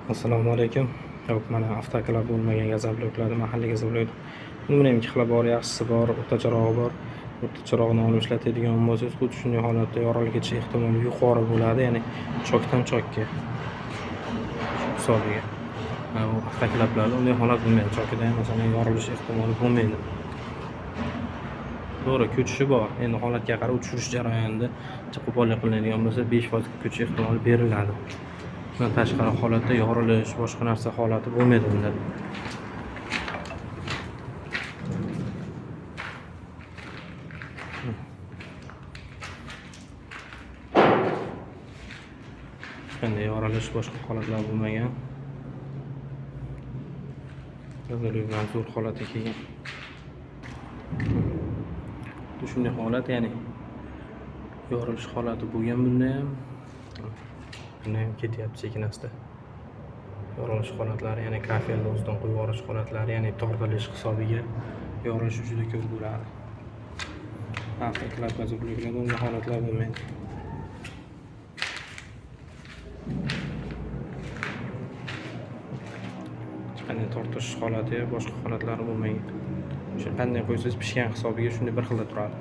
Assalomu alaykum. Yo'q, mana avtoklab bo'lmagan gazobloklarda, mahalliy gazoblok. Buni ham ikki xili bor, yaxshisi bor, o'rtacharog'i bor. O'rtacharog'ini olib ishlatadigan bo'lsangiz, xuddi shunday holatda yorilib ketish ehtimoli yuqori bo'ladi, ya'ni chokdan chokka hisobiga. Mana bu avtoklablarda unday holat bo'lmaydi. Chokida ham masalan yorilish ehtimoli bo'lmaydi. To'g'ri, ko'chishi bor. Endi holatga qarab uchirish jarayonida qo'pollik qilinadigan bo'lsa, 5% ko'chish ehtimoli beriladi. Bundan tashqari holatda yorilish, boshqa narsa holati bo'lmaydi bunda. Hech qanday yorilish, boshqa holatlar bo'lmagan. Gazolik bilan zo'r holatga kelgan. Shunday holat, ya'ni yorilish holati bo'lgan bunda ham. Bunda ham ketyapti sekin asta. Yorilish holatlari, ya'ni kafelni o'zidan qo'yib yuborish holatlari, ya'ni tortilish hisobiga yorilish juda ko'p bo'ladi. Avtoklab gazobloklarda unday holatlar bo'lmaydi. Hech qanday tortish holati, boshqa holatlari bo'lmagan. O'sha qanday qo'ysangiz pishgan hisobiga shunday bir xilda turadi.